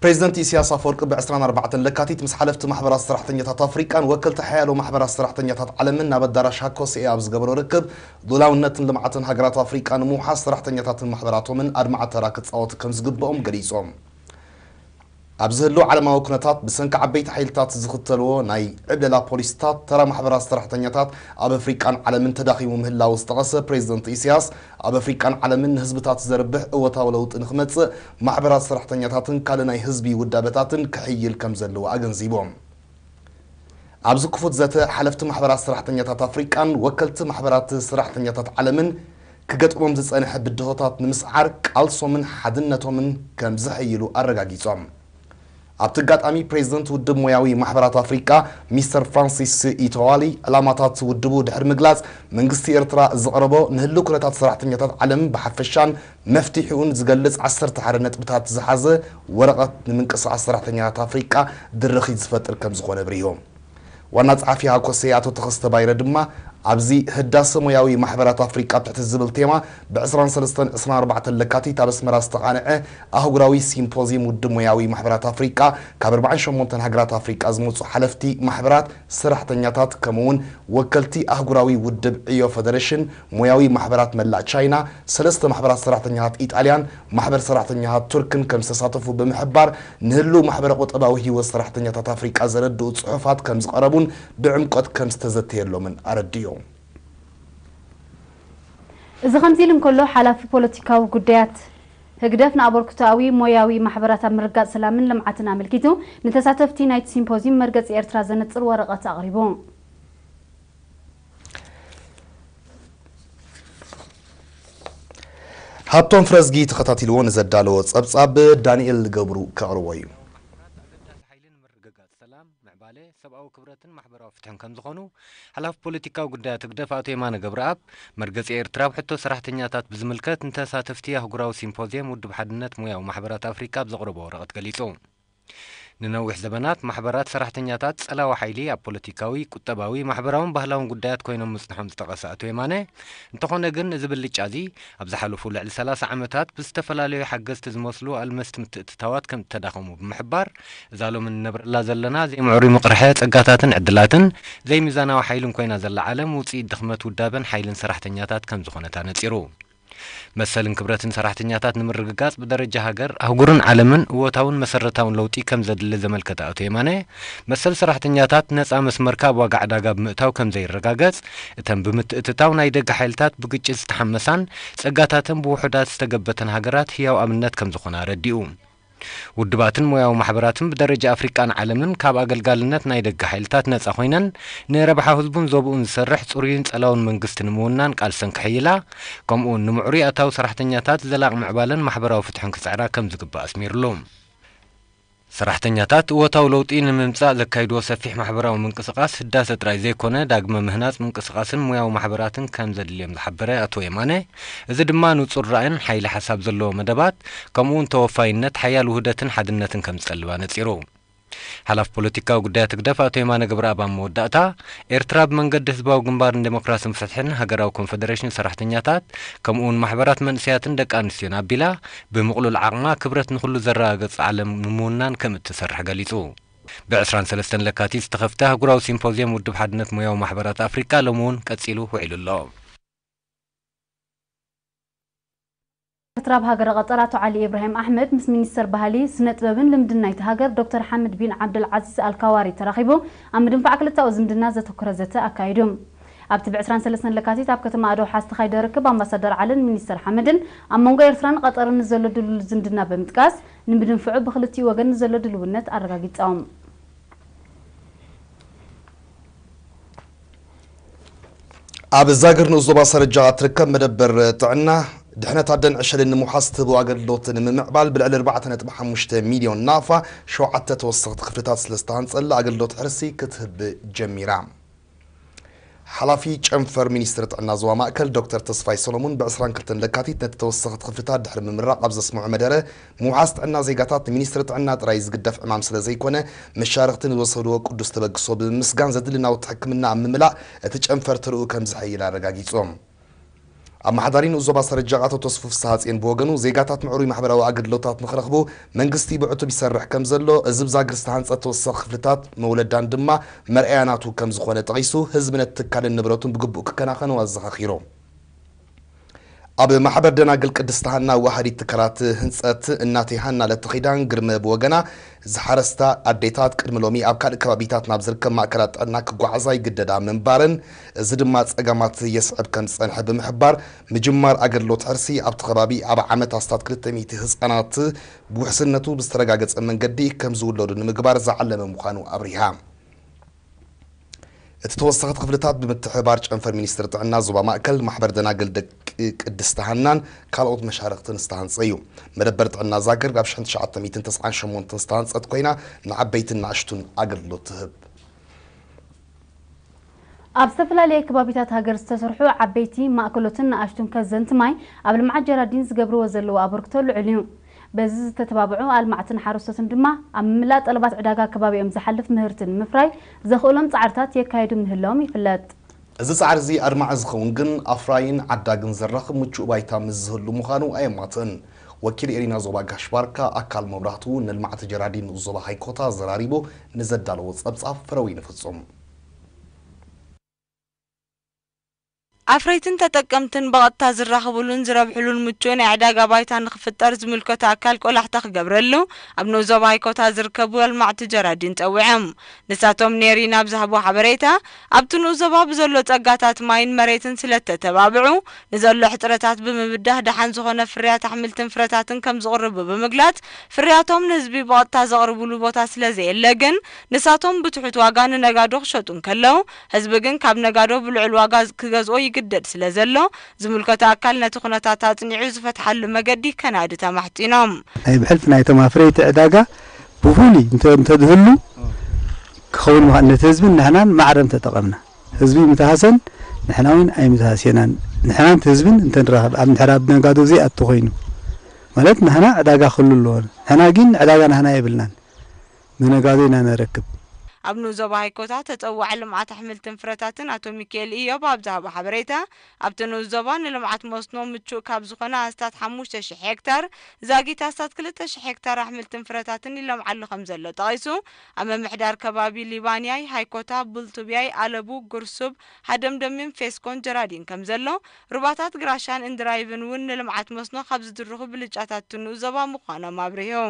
ፕሬዚደንት ኢሳያስ ኣፈወርቂ ብ ዕስራን ኣርባዕተን ለካቲት ምስ ሓለፍቲ ማሕበራት ሰራሕተኛታት ኣፍሪቃን ወከልቲ ሓያሎ ማሕበራት ሰራሕተኛታት ዓለምን ናብ ኣዳራሽ ሃኮሴኤ ኣብ ዝገበሮ ርክብ፣ ሉላውነትን ልምዓትን ሃገራት ኣፍሪቃ ንምውሓስ ሰራሕተኛታትን ማሕበራቶምን ኣድማዒ ተራ ክጻወቱ ከም ዝግብኦም ገሊጾም። ኣብ ዝህሉ ዓለማዊ ኩነታት፣ ብሰንኪ ዓበይቲ ሓይልታት ዝኽተልዎ ናይ ዕብለላ ፖሊሲታት፣ ተራ ማሕበራት ሰራሕተኛታት ኣብ ኣፍሪቃን ዓለምን ተዳኺሙ ምህላዉ ዝጠቐሰ ፕሬዚደንት ኢሳያስ፣ ኣብ ኣፍሪቃን ዓለምን ንህዝብታት ዘርብሕ እወታዊ ለውጢ ንኽመጽእ፣ ማሕበራት ሰራሕተኛታትን ካልእ ናይ ህዝቢ ውዳበታትን ክሕይል ከም ዘለዎ ኣገንዚቦም። ኣብዚ ክፉት ዘተ፣ ሓለፍቲ ማሕበራት ሰራሕተኛታት ኣፍሪቃን ወከልቲ ማሕበራት ሰራሕተኛታት ዓለምን ክገጥሞም ዝጸንሐ ብድሆታት ንምስዓር ቃልሶምን ሓድነቶምን ከም ዝሕይሉ ኣረጋጊጾም። ኣብቲ ኣጋጣሚ፣ ፕሬዚደንት ውድብ ሞያዊ ማሕበራት ኣፍሪቃ ሚስተር ፍራንሲስ ኢቶዋሊ፣ ዕላማታት ውድቡ ድሕሪ ምግላጽ፣ መንግስቲ ኤርትራ ዘቕረቦ ንህልው ኩነታት ሰራሕተኛታት ዓለም ብሓፈሻን መፍትሒኡን ዝገልጽ ዓሰርተ ሓደ ነጥብታት ዝሓዘ ወረቐት፣ ንምንቅስቓስ ሰራሕተኛታት ኣፍሪቃ ድርኺት ዝፈጥር ከም ዝኾነ ኣብሪሁ። ዋና ጸሓፊ ሃኮሴ ኣቶ ተኸስተ ባይረ ድማ፣ ኣብዚ ህዳሰ ሞያዊ ማሕበራት ኣፍሪቃ ኣብ ትሕቲ ዝብል ቴማ፣ ብ ዕስራን ሰለስተን ዕስራን ኣርባዕተን ለካቲት ኣብ ኣስመራ ዝተቓንዐ ኣህጉራዊ ሲምፖዝየም ውድብ ሞያዊ ማሕበራት ኣፍሪቃ፣ ካብ ኣርባዓን ሸሞንተን ሃገራት ኣፍሪቃ ዝመጹ ሓለፍቲ ማሕበራት ሰራሕተኛታት፣ ከምኡ'ውን ወከልቲ ኣህጉራዊ ውድብ ዕዮ ፈደረሽን ሞያዊ ማሕበራት መላእ ቻይና፣ ሰለስተ ማሕበራት ሰራሕተኛታት ኢጣልያን ማሕበር ሰራሕተኛታት ቱርክን ከም ዝተሳተፉ ብምሕባር፣ ንህልው ማሕበረ ቁጠባዊ ህይወት ሰራሕተኛታት ኣፍሪቃ ዘረድኡ ጽሑፋት ከም ዝቐረቡን ብዕምቆት ከም ዝተዘተየሎምን ኣረዲኡ። እዚ ከምዚ ኢሉ እንከሎ፣ ሓላፊ ፖለቲካዊ ጉዳያት ህግደፍ ንኣበርክቶኣዊ ሞያዊ ማሕበራት ኣብ ምርጋጽ ሰላምን ልምዓትን ኣመልኪቱ፣ ንተሳተፍቲ ናይቲ ሲምፖዝዩም መርገጺ ኤርትራ ዘነጽር ወረቐት ኣቕሪቡ። ሃብቶም ፍረዝጊ ተኸታቲልዎ ንዘዳለዎ ጸብጻብ ዳንኤል ገብሩ ከቕርቦ እዩ። ኣገዳሲ ሓይሊ ንምርግጋጽ ሰላም፣ ምዕባለ፣ ሰብኣዊ ክብረትን ማሕበራዊ ፍትሕን ከም ዝኾኑ፣ ሓላፊ ፖለቲካዊ ጉዳያት ህግደፍ ኣቶ የማነ ገብረኣብ፣ መርገጺ ኤርትራ ኣብ ሕቶ ሰራሕተኛታት ብዝምልከት ንተሳተፍቲ ኣህጉራዊ ሲምፖዝየም ውድብ ሓድነት ሞያዊ ማሕበራት ኣፍሪቃ ኣብ ዘቕረቦ ወረቐት ገሊጹ። ንነዊሕ ዘበናት ማሕበራት ሰራሕተኛታት ጸላዊ ሓይሊ ኣብ ፖለቲካዊ፣ ቁጠባዊ፣ ማሕበራውን ባህላውን ጉዳያት ኮይኖም ምጽንሖም ዝጠቐሰ ኣቶ የማነ፣ እንተኾነ ግን እዚ ብልጫ እዚ ኣብ ዝሓለፉ ልዕሊ ሰላሳ ዓመታት ብዝተፈላለዩ ሓገዝቲ ዝመስሉ ኣልመስቲ ምትእትታዋት ከም እተዳኸሙ ብምሕባር፣ እዛ ሎሚ ንነብረላ ዘለና ዘይምዕሩይ ምቕርሐ ጸጋታትን ዕድላትን ዘይሚዛናዊ ሓይልን ኮይና ዘላ ዓለም ውጽኢት ድኽመት ውዳበን ሓይልን ሰራሕተኛታት ከም ዝኾነት ኣነጺሩ። መሰልን ክብረትን ሰራሕተኛታት ንምርግጋጽ ብደረጃ ሃገር፣ ኣህጉርን ዓለምን እወታውን መሰረታውን ለውጢ ከም ዘድሊ ዘመልከተ ኣቶ የማነ፣ መሰል ሰራሕተኛታት ነጻ መስመር ካብ ዋጋ ዕዳጋ ብምእታው ከም ዘይረጋገጽ፣ እተን ብምትእትታው ናይ ደገ ሓይልታት ብግጭት ዝተሓመሳን ጸጋታተን ብውሑዳት ዝተገበተን ሃገራት ህያው ኣብነት ከም ዝኾና ኣረዲኡ። ውድባትን ሞያዊ ማሕበራትን ብደረጃ ኣፍሪቃን ዓለምን ካብ ኣገልጋልነት ናይ ደገ ሓይልታት ነጻ ኮይነን ንረብሓ ህዝቡን ዞብኡን ዝሰርሕ ጽሩይን ጸላውን መንግስቲ ንምውናን ቃልሰን ክሕይላ፣ ከምኡውን ንምዕሩይ ኣታዊ ሰራሕተኛታት ዘላቂ ምዕባለን ማሕበራዊ ፍትሕን ክጽዕራ ከም ዝግባእ ኣስሚርሉ። ሰራሕተኛታት እወታዊ ለውጢ ንምምጻእ ዘካይድዎ ሰፊሕ ማሕበራዊ ምንቅስቓስ ህዳሰ ጥራይ ዘይኮነ፣ ዳግመ ምህናጽ ምንቅስቓስን ሞያዊ ማሕበራትን ከም ዘድልዮም ዝሓበረ ኣቶ የማነ፣ እዚ ድማ ንጹር ራእይን ሓይሊ ሓሳብ ዘለዎ መደባት፣ ከምኡውን ተወፋይነት፣ ሓያል ውህደትን ሓድነትን ከም ዝጠልብ ኣነጺሩ። ሓላፊ ፖለቲካዊ ጉዳያት ህግደፍ ኣቶ የማነ ገብረኣብ ኣብ መወዳእታ፣ ኤርትራ ብመንገዲ ህዝባዊ ግንባርን ዴሞክራስን ፍትሕን ሃገራዊ ኮንፈደሬሽን ሰራሕተኛታት፣ ከምኡውን ማሕበራት መንእሰያትን ደቂ ኣንስትዮን ኣቢላ፣ ብምቕሉል ዓቕማ ክብረት ንኹሉ ዘረጋግጽ ዓለም ንምውናን ከም እትሰርሕ ገሊጹ። ብ ዕስራን ሰለስተን ለካቲት ዝተኸፍተ ኣህጉራዊ ሲምፖዝየም ውድብ ሓድነት ሞያዊ ማሕበራት ኣፍሪቃ ሎሚ እውን ቀጺሉ ውዒሉ ኣሎ። ኤርትራ ኣብ ሃገረ ቀጠር ኣቶ ዓሊ ኢብራሂም ኣሕመድ ምስ ሚኒስተር ባህሊ፣ ስነ ጥበብን ልምድን ናይቲ ሃገር ዶክተር ሓምድ ቢን ዓብደል ዓዚዝ ኣልካዋሪ ተራኺቡ ኣብ ምድንፋዕ ክልተኣዊ ዝምድና ዘተኮረ ዘተ ኣካይዱ። ኣብቲ ብ ዕስራን ሰለስተን ለካቲት ኣብ ከተማ ኣዶሓ ዝተኻየደ ርክብ ኣምባሳደር ዓልን ሚኒስተር ሓመድን ኣብ መንጎ ኤርትራን ቀጠርን ንዘሎ ድልዱል ዝምድና ብምጥቃስ፣ ንምድንፍዑ ብክልቲኡ ወገን ንዘሎ ድልውነት ኣረጋጊጾም። ኣብ ዛግር ንኡስ ዞባ ሰረጃ እትርከብ መደበር ጥዕና፣ ድሕነት ኣደን ዕሸልን ንምውሓስ ትህቦ ኣገልግሎት ንምምዕባል ብልዕሊ ኣርባዕተ ነጥቢ ሓሙሽተ ሚልዮን ናፋ ሸውዓተ ተወሰኽቲ ክፍልታት ስለ ዝተሃንጸላ ኣገልግሎት ሕርሲ ክትህብ ጀሚራ። ሓላፊ ጨንፈር ሚኒስትሪ ጥዕና ዞባ ማእከል ዶክተር ተስፋይ ሰሎሙን ብ ዕስራን ክልተን ለካቲት ነቲ ተወሰኽቲ ክፍልታት ድሕሪ ምምራቕ ኣብ ዘስምዖ መደረ፣ ምውሓስ ጥዕና ዜጋታት ንሚኒስትሪ ጥዕና ጥራይ ዝግደፍ ዕማም ስለ ዘይኮነ፣ መሻርኽቲ ንዝወሰድዎ ቅዱስ ተበግሶ ብምምስጋን ዘድሊ ናውቲ ሕክምና ኣብ ምምላእ እቲ ጨንፈር ተርኡ ከም ዝሕይል ኣረጋጊጾም። ኣመሓዳሪ ንኡስ ዞባ ሰረጃቕ ኣቶ ተስፉ ፍስሃጽዮን ብወገኑ፣ ዜጋታት ምዕሩይ ማሕበራዊ ኣገልግሎታት ንኽረኽቡ መንግስቲ ብዕቱብ ይሰርሕ ከም ዘሎ፣ እዚ ብዛግር ዝተሃንጸ ተወሳኺ ክፍልታት መውለዳን ድማ መርኣያ ናቱ ከም ዝኾነ ጠቒሱ፣ ህዝቢ ነቲ ትካልን ንብረቱን ብግቡእ ክከናኸኖ ኣዘኻኺሩ። ኣብ ማሕበር ደናግል ቅድስት ሃና ወሃዲት ትካላት ህንጸት እናቴ ሃና ለተኺዳን ግርመ ብወገና፣ ዝሓረስታ ኣዴታት ቅድሚ ሎሚ ኣብ ካልእ ከባቢታት ናብ ዝርከብ ማእከላት ጥዕና ክጓዓዛ ይግደዳ ምንባረን፣ እዚ ድማ ጸገማት የስዕብ ከም ዝጸንሐ ብምሕባር፣ ምጅማር ኣገልግሎት ሕርሲ ኣብቲ ከባቢ ኣብ ዓመት ኣስታት ክልተ ሚእቲ ህጻናት ብውሕስነቱ ብዝተረጋገጸ መንገዲ ከም ዝውለዱ ንምግባር ዝዓለመ ምዃኑ ኣብሪሃ። እቲ ተወሳኺ ክፍልታት ብምትሕብባር ጨንፈር ሚኒስትሪ ጥዕና ዞባ ማእከል፣ ማሕበር ደናግል ደቂ ቅድስት ሃናን ካልኦት መሻርኽትን ዝተሃንጸ እዩ። መደበር ጥዕና ዛግር ኣብ ሽሕን ትሽዓተ ሚእትን ተስዓን ሸሞንተን ዝተሃንጸት ኮይና፣ ንዓበይትን ንኣሽቱን ኣገልግሎት ትህብ። ኣብ ዝተፈላለየ ከባቢታት ሃገር ዝተሰርሑ ዓበይቲ፣ ማእከሎትን ንኣሽቱን ከዘንቲ ማይ ኣብ ልምዓት ጀራዲን ዝገብርዎ ዘለዉ ኣበርክቶ ልዑል እዩ። በዚ ዝተተባብዑ ኣልማዕትን ሓረስቶትን ድማ ኣብ ምምላእ ጠለባት ዕዳጋ ከባቢኦም ዝሓልፍ ምህርቲ ንምፍራይ ዘኽእሎም ጻዕርታት የካይዱ ምህላዎም ይፍለጥ። እዚ ጻዕሪ እዚ ኣድማዒ ዝኸውን ግን ኣፍራይን ዓዳግን ዘራኽብ ምቹእ ባይታ ምስ ዝህሉ ምዃኑ ኣየማትእን። ወኪል ኤሪና ዞባ ጋሽ ባርካ ኣካል መብራህቱ ንልምዓት ጀራዲን ንኡስ ዞባ ሃይኮታ ዘራሪቡ ንዘዳለዎ ጸብጻብ ፍረወይኒ ፍጹም። ኣፍረይትን ተጠቀምትን ብቐጥታ ዝራኸብሉን ዝረብሕሉን ምቹእ ናይ ዕዳጋ ባይታ ንኽፍጠር ዝምልከቶ ኣካል ቆላሕታ ክገብረሉ ኣብ ንኡስ ዞባ ሃይኮታ ዝርከቡ ኣልማዕቲ ጀራዲን ጸዊዖም። ንሳቶም ንኤሪና ኣብ ዝሃብዎ ሓበሬታ፣ ኣብቲ ንኡስ ዞባ ብዘሎ ጸጋታት ማይን መሬትን ስለተተባብዑ፣ ንዘሎ ሕጽረታት ብምብዳህ ደሓን ዝኾነ ፍርያት ኣሕምልትን ፍረታትን ከም ዝቕርቡ ብምግላጽ፣ ፍርያቶም ንህዝቢ ብቐጥታ ዘቕርብሉ ቦታ ስለ ዘየለ ግን፣ ንሳቶም ብትሑት ዋጋ ንነጋዶ ክሸጡ እንከለዉ፣ ህዝቢ ግን ካብ ነጋዶ ብልዑል ዋጋ ክገዝኦ ይግደድ ስለ ዘሎ፣ ዝምልከቶ ኣካል ነቲ ኩነታት ኣጽኒዑ ዝፈትሓሉ መገዲ ከናዲ ተማሕጺኖም። ናይ ብሕልፊ ናይቶም ኣፍረይቲ ዕዳጋ ብፍሉይ እንተ-፣ እንተዝህሉ ክኸውን ምዃን፣ ነቲ ህዝብን ንሕናን ማዕረ እንተጠቐምና፣ ህዝቢ ይምተሃሰን ንሕና እውን ኣይምተሃስየናን። ንሕናን እቲ ህዝብን እንተንራኸብ፣ ኣብ ምሕራብ ነጋዶ ዘይኣቱ ኮይኑ፣ ማለት ንሕና ዕዳጋ ክህሉ ኣለዎ። ንሕና ግን ዕዳጋ ናህና የብልናን። ንነጋዶ ኢና ነረክብ። ኣብ ንኡስ ዞባ ሃይኮታ ተጸዋዒ ልምዓት ኣሕምልትን ፍረታትን ኣቶ ሚካኤል ኢዮብ ኣብ ዝሃቦ ሓበሬታ፣ ኣብቲ ንኡስ ዞባ ንልምዓት መስኖ ምቹእ ካብ ዝኾነ ኣስታት ሓሙሽተ ሽሕ ሄክታር ዛጊት ኣስታት ክልተ ሽሕ ሄክታር ኣሕምልትን ፍረታትን ይለምዓሉ ከም ዘሎ ጠቒሱ፣ ኣብ ምምሕዳር ከባቢ ሊባንያይ፣ ሃይኮታ፣ ቡልቱብያይ፣ ኣለቡ፣ ጉርሱብ፣ ሃደምደሚን ፌስኮን ጀራዲን ከም ዘሎ፣ ሩባታት ግራሻን እንድራይቭን እውን ንልምዓት መስኖ ካብ ዝድርኹ ብልጫታት እቲ ንኡስ ዞባ ምዃኖም ኣብሪሁ።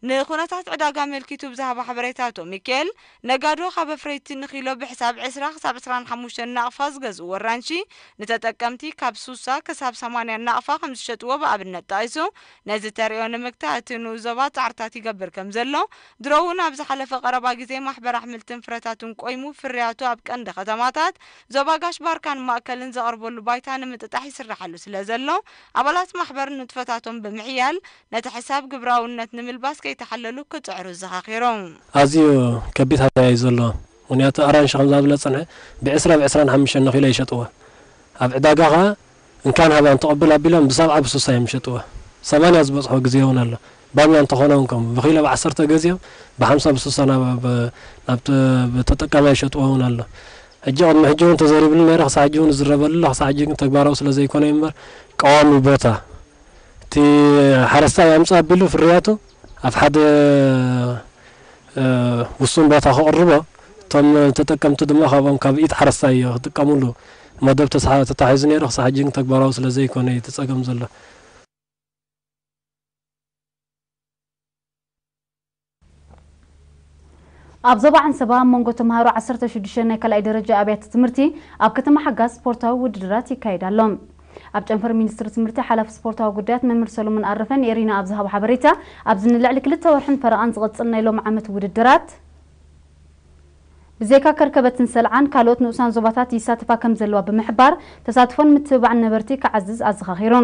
ንኩነታት ዕዳጋ ኣመልኪቱ ብዝሃቦ ሓበሬታ ኣቶ ሚካኤል፣ ነጋዶ ካብ ኣፍረይቲ ንኪሎ ብሕሳብ ዕስራ ክሳብ ዕስራን ሓሙሽተን ናቕፋ ዝገዝእዎ ኣራንሺ፣ ንተጠቀምቲ ካብ ሱሳ ክሳብ ሰማንያ ናቕፋ ከም ዝሸጥዎ ብኣብነት ጠቒሱ፣ ነዚ ተርእዮ ንምግታእ እቲ ንኡስ ዞባ ጻዕርታት ይገብር ከም ዘሎ፣ ድሮ እውን ኣብ ዝሓለፈ ቀረባ ግዜ ማሕበር ኣሕምልትን ፍረታትን ቆይሙ ፍርያቱ ኣብ ቀንዲ ከተማታት ዞባ ጋሽ ባርካን ማእከልን ዘቕርበሉ ባይታ ንምጥጣሕ ይስራሓሉ ስለ ዘሎ፣ ኣባላት ማሕበር ንጥፈታቶም ብምሕያል፣ ነቲ ሕሳብ ግብራውነት ንምልባስ ከይተሓለሉ ክጽዕሩ ዘኻኺሮም። ኣዝዩ ከቢድ ሃያ እዩ ዘለዎ። ምኽንያቱ ኣራንሺ ከምዛ ብለ ጸንሐ ብዕስራ ብዕስራን ሓሙሽተን ኪሎ ይሸጥዎ። ኣብ ዕዳጋ ኸኣ እንካን ሃባን ተቐብል ኣቢሎም ብሰብዓ ብስሳ እዮም ይሸጥዎ። ሰማንያ ዝበጽሖ ግዜ እውን ኣሎ። ባምያ እንተኾነ እውን ከምኡ ብኪሎ ብዓሰርተ ገዚኦም ብሓምሳ ብስሳ ናብ፣ ናብ ተ-፣ ተጠቃማይ ይሸጥዎ እውን ኣሎ። ሕጂ ቅድሚ ሕጂ እውን ተዘሪብሉ ነይረ፣ ክሳዕ ሕጂ እውን ዝዝረበሉ ኣሎ። ክሳዕ ሕጂ ግን ተግባራዊ ስለ ዘይኮነ እዩ እምበር ቀዋሚ ቦታ እቲ ሓረስታይ ኣምጽእ ኣቢሉ ፍርያቱ ኣብ ሓደ፣ እ፣ ውሱን ቦታ ከቕርቦ፣ እቶም ተጠቀምቲ ድማ ካብኦም ካብ ኢድ ሓረስታይ ክጥቀምሉ መደብ ተሳ-፣ ተታሒዙ ነይሩ። ክሳዕ ሕጂ ግን ተግባራዊ ስለ ዘይኮነ እዩ እቲ ጸገም ዘሎ። ኣብ ዞባ ዓንሰባ ኣብ መንጎ ተምሃሮ ዓሰርተ ሽዱሽተ ናይ ካልኣይ ደረጃ ኣብያተ ትምህርቲ ኣብ ከተማ ሓጋዝ ስፖርታዊ ውድድራት ይካየድ ኣሎ። ኣብ ጨንፈር ሚኒስትሪ ትምህርቲ ሓላፊ ስፖርታዊ ጉዳያት መምህር ሰሎሞን ኣረፈ ንኤሪና ኣብ ዝሃቦ ሓበሬታ፣ ኣብዚ ንልዕሊ ክልተ ወርሕን ፈረቓን ዝቕጽል ናይ ሎም ዓመት ውድድራት፣ ብዘይካ ከርከበትን ሰልዓን ካልኦት ንኡሳን ዞባታት ይሳተፋ ከም ዘለዋ ብምሕባር፣ ተሳትፎን ምትብባዕን ነበርቲ ክዓዝዝ ኣዘኻኺሩ።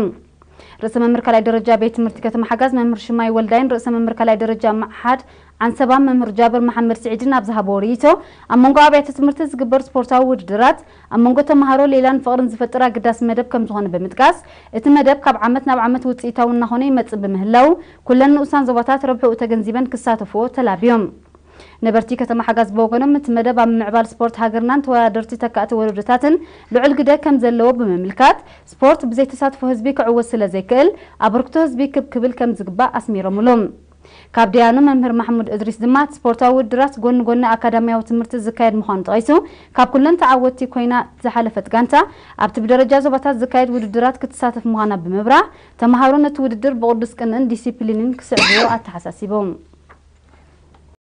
ርእሰ መምህር ካልኣይ ደረጃ ቤት ትምህርቲ ከተማ ሓጋዝ መምህር ሽማይ ወልዳይን ርእሰ መምህር ካልኣይ ደረጃ መዓሓድ ዓንሰባ መምህር ጃብር መሓመድ ስዒድን ኣብ ዝሃብዎ ርእይቶ፣ ኣብ መንጎ ኣብያተ ትምህርቲ ዝግበር ስፖርታዊ ውድድራት ኣብ መንጎ ተምሃሮ ሌላን ፍቕርን ዝፈጥር ኣገዳሲ መደብ ከም ዝኾነ ብምጥቃስ፣ እቲ መደብ ካብ ዓመት ናብ ዓመት ውፅኢታዊ እናኾነ ይመፅእ ብምህላው፣ ኩለን ንኡሳን ዞባታት ረብሕኡ ተገንዚበን ክሳተፍዎ ተላብዮም። ነበርቲ ከተማ ሓጋዝ ብወገኖም፣ እቲ መደብ ኣብ ምዕባል ስፖርት ሃገርናን ተወዳደርቲ ተካእቲ ወለዶታትን ልዑል ግደ ከም ዘለዎ ብምምልካት፣ ስፖርት ብዘይተሳትፎ ህዝቢ ክዕወት ስለ ዘይክእል፣ ኣበርክቶ ህዝቢ ክብ ክብል ከም ዝግባእ ኣስሚሮምሉ። ካብ ደያኑ መምህር ማሕሙድ እድሪስ ድማ፣ እቲ ስፖርታዊ ውድድራት ጎኒ ጎኒ ኣካዳሚያዊ ትምህርቲ ዝካየድ ምዃኑ ጠቒሱ፣ ካብ ኩለን ተዓወትቲ ኮይና ዝሓለፈት ጋንታ ኣብቲ ብደረጃ ዞባታት ዝካየድ ውድድራት ክትሳተፍ ምዃና ብምብራህ፣ ተምሃሮ ነቲ ውድድር ብቕዱስ ቅንእን ዲሲፕሊንን ክስዕብዎ ኣተሓሳሲቦም።